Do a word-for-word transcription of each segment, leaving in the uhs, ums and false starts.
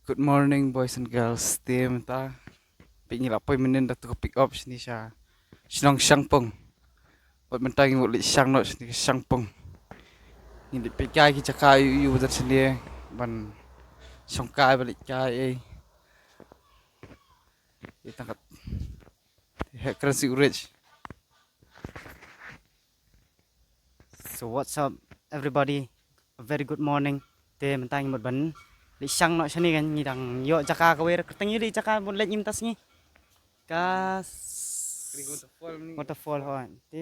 Good morning, boys and girls. Te mynta peit ngi la poi mynnin da tu ka pick up shane sha shnong Shangpung. Bad mynta ngi mut leit shang noh shane ka Shangpung. Ngi leit peit kai ki jaka ïu ïu bad shane ban shong kai bad leit kai ei. Ïa tang kat. Heh kren si u Rich. So what's up everybody? A very good morning. Te mynta ngi mut ban leit shang noh shane kan, ngi dang ïoh jaka kawei, kyrteng ïa u dei jaka ban leit ngi mynta sngi. Ka s- Waterfall ni. Waterfall, hooid. Te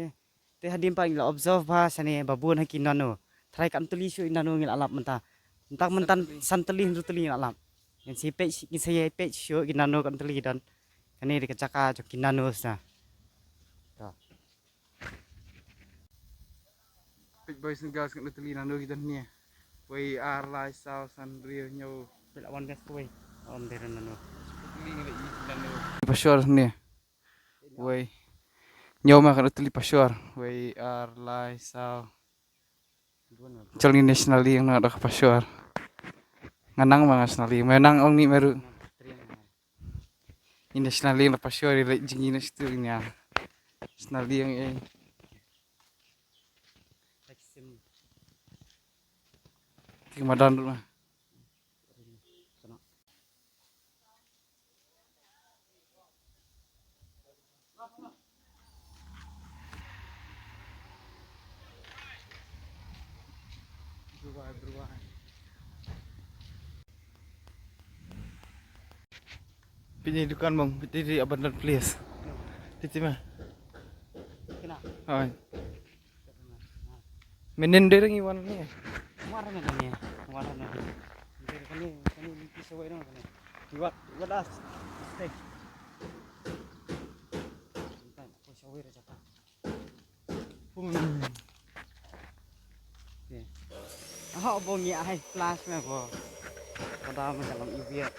te hadien pat ngi la observe ba shane ba bun ha ki nano. Tharai katno tylli shuh ki nano ngi la lap mynta. Mynta mynta san tylli, hynriew tylli ngi la lap. Ngin sa peit, ngin sa peit shuh ki nano katno tylli ki don. Kane dei ka jaka jong ki nano sa. To. Peit boys and girls, katno tylli nano ki don hangne. Wei, ar, lai, saw, san, hynriew, hynñiew. Peit la wan bes kawei. Wan dei nano. Tylli ngi la ïohi nano. Pashor hangne. Wei. Hynñiew ma, katno tylli pashor. Wei, ar, lai, saw. Jal ngi national ïing na da ka pashor. Nga nang ma nga national ïing. Me nang ong ni meru. Ngi national ïing na pashor, i leit jingïa na situ ïa national ïing ei. Tik madan ruh ma. Peit ïa i dukan bang, peit ïa i abandoned place. Peit ïa ma. Kena. Hooid. Mynnin dei ngi wan ne. Wan ne ne. Wan ne. Dei kane, kane ki sawai dong kane. Wat, wat as. Stay. Ko sawai ra jaka. Aho bo ngi ai flash me bo. Kada me ka long i biat.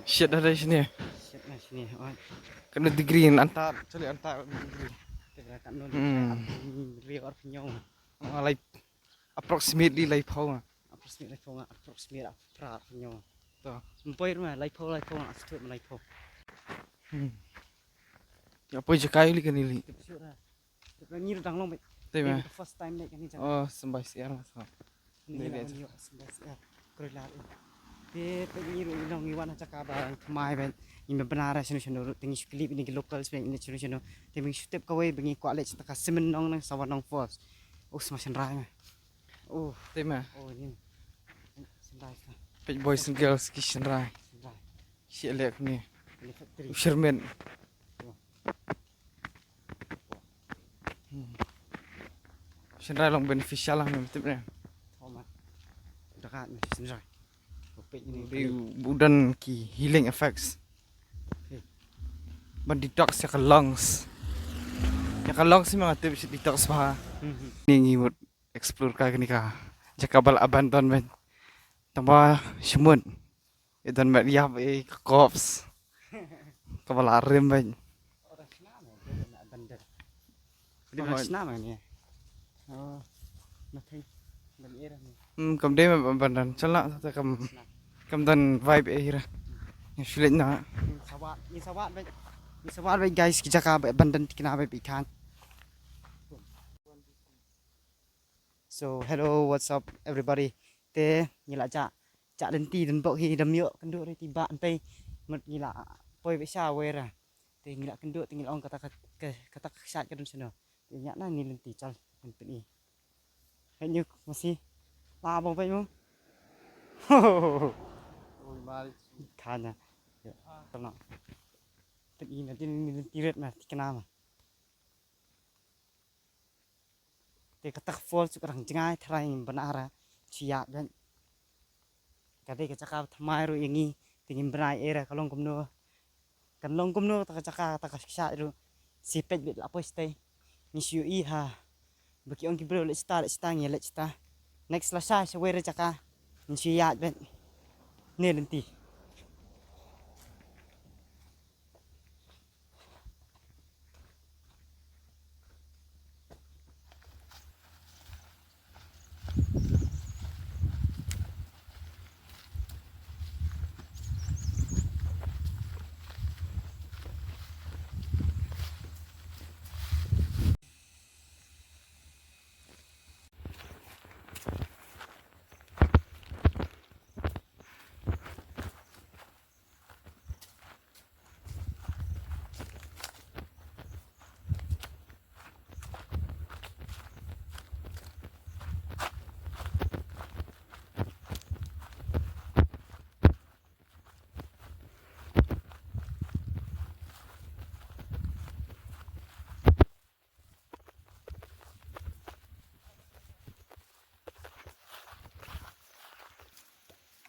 Shit, da dei shini. Shit, na shini. Oi. Kano degree anta, actually anta degree. Te bra kano Hmm. Degree or phew. Ah, like approximately laiphew nga. Approximately laiphew nga, approximately apra phew. To. Mpoi ma laiphew, laiphew nga, astut ma laiphew. Hmm. Ya poi jakai li kani li. Te sure. Te ngi dang long beit. Te ma. First time beit kani jaka. Oh, symbai syiar ma sa. Ngi la wan ïoh symbai syiar. Khroi lad. Te peit ngi ruh ngi long ngi wan ha jaka ba thymmai beit. Ngi me bna ra shano shano ruh te ngi shu clip ïa ki locals beit ngi shano shano. Te ngi shu tip kawei ba ngi kwah leit sha ta ka Semenong nang Sawanong Falls. Oh, sma shynrai ma. Oh. Te ma. Oh, ni. Shynrai ka. Peit boys and girls ki shynrai. Shynrai. Shi lek ni. Ni factory. U Sherman. Hmm. Shynrai long beneficial lah mem tip ne. Thomas. Dakat ni shynrai. Kopek ni. Di budan ki healing effects. Ban detox ïa ka lungs. Ïa ka lungs ni ma nga tip shi detox bha. Hmm. Ni ngi mut explore ka kani ka jaka ba la abandon beit. Tangba shimut. I don met ïap i ka cops. Kaba la rim beit. Ora sna me, ora sna bender. Ora sna me ni. Oh, nothing. Ban era ni. Hmm, kam dei me ban dan chala ta kam kam dan vibe e hira. Ni sulit na. Ni sawat, ni sawat beit. Ni sawat beit guys, ki jaka beit ban dan tikna beit kan. So hello, what's up everybody? Te ngi la jah jah lynti don bok hi dam ïoh kynduh ri ti ba antai mut ngi la poi ba sha wei ra. Te ngi la kynduh te ngi la ong kata ka kata ka shat ka don shano. Te ngi na ni lynti chal kan pyn i. Hai nyu masi la bong pai mo. Oi mari. Khana. Tana. Te ngi na din ni lynti ret ma tikna ma. Te kata ka falls ka dang jngai tharai ngim bna ra shu ïaid beit. Ka dei ka jaka ba thymmai ruh ïa ngi te ngim bna ei ra ka long kumno. Kan long kumno kata ka jaka kata ka kshaid ruh. Shu peit beit la poi shatei. Ngi shu ïohi ha ba ki ong ki briew leit shata leit shata ngi leit shata. Next la shai sha wei ra jaka. Ngi shu ïaid beit. Ne lynti.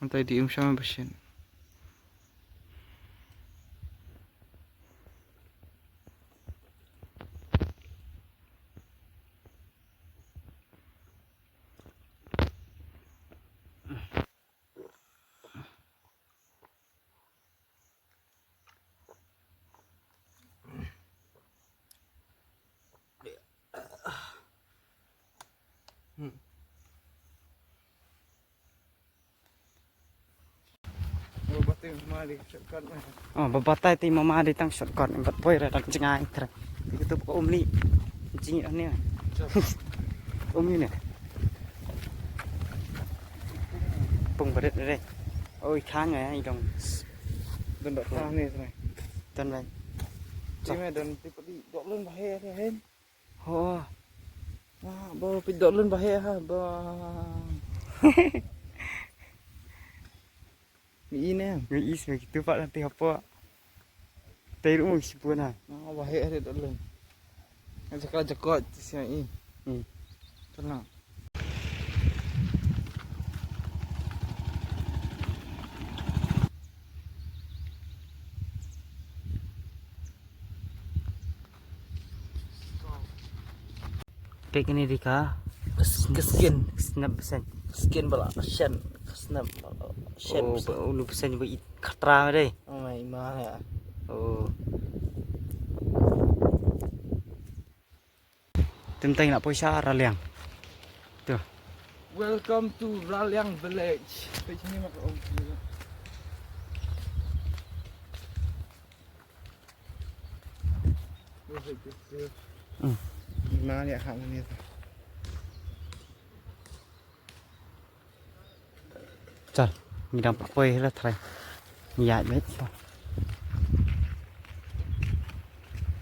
Mynta i dih um shong ba shen. Oh, ba batai te mama dei tang shortcut, em pat poi re tang jngai tre. Te kito ka um ni. Jngi ne. Um ni ne. Pung barit re. Oi, khang eh, i dong. Don dok tang ni tre. Don bai. Ti me don ti padi dok lun ba he he. Ho. Ah, ba padi dok lun ba he ha ba. Mi i ne. Mi i se kitu pat nanti hapo. Tei ruh mo sipun ha. Ah, ba he he dok lun. Jaka jaka ti sia i. Hmm. Tenang. Pek ni dika. Kes-, keskin, snap sen. Keskin bala shen, snap bala shen. Oh, ba ulu pesen ba i khatra dei. Oh my ma ya. Oh. Tymteng na poi sha Raliang. Tu. Welcome to Raliang village. Pek sini mak om. Hmm. Mana ya hak mana tu? Chal, ngi dang poi la trai. Ngi ïaid beit.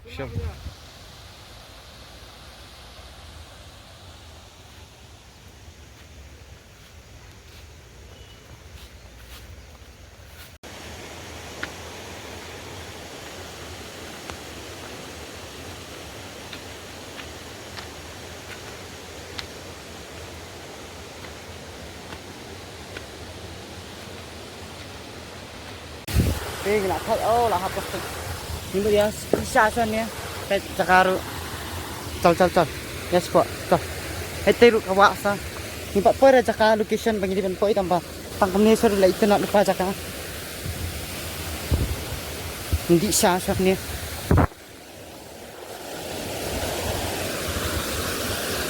Sure. Te ngi la thait, oh, la hap plastik. Ngi ba ïa sha sha ne. Thait jaka ruh. Chal chal chal. Ïa spot. Chal. Hei te ruh ka wah sa. Ngi pat poi ra jaka location ba ngi dei ban poi tang ba. Tang kumne sha ruh la itynnad lypa jaka. Ngi dih sha sha ne.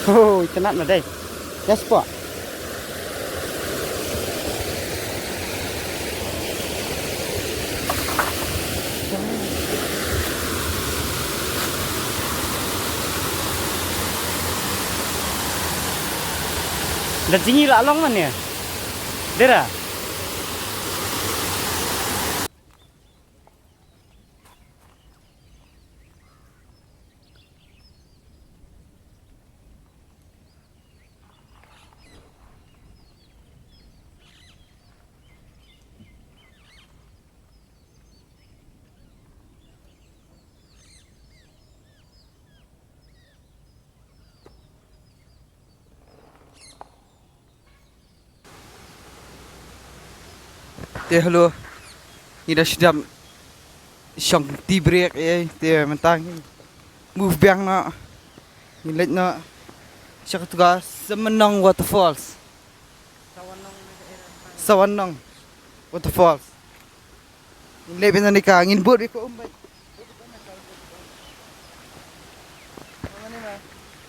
Oh, itynnad ma dei. Ïa spot. Da jngi la long man ïa. Dera. Te hello. Ngi da sdang shong tea break, eh, te mynta ngi move biang noh. Ngi leit noh sha katu ka Sawanong Waterfalls. Sawanong Waterfalls. Ngin leh beit na ka, ngin bud beit ka um beit.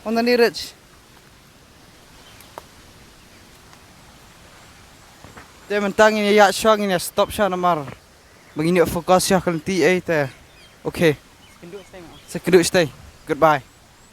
Wan na ni Rich. Te mynta ngin ïa shong, ngin ïa stop sha namar ba ngin ïa focus sha ka lynti ei te. Okay. Sa kynduh stay. Goodbye.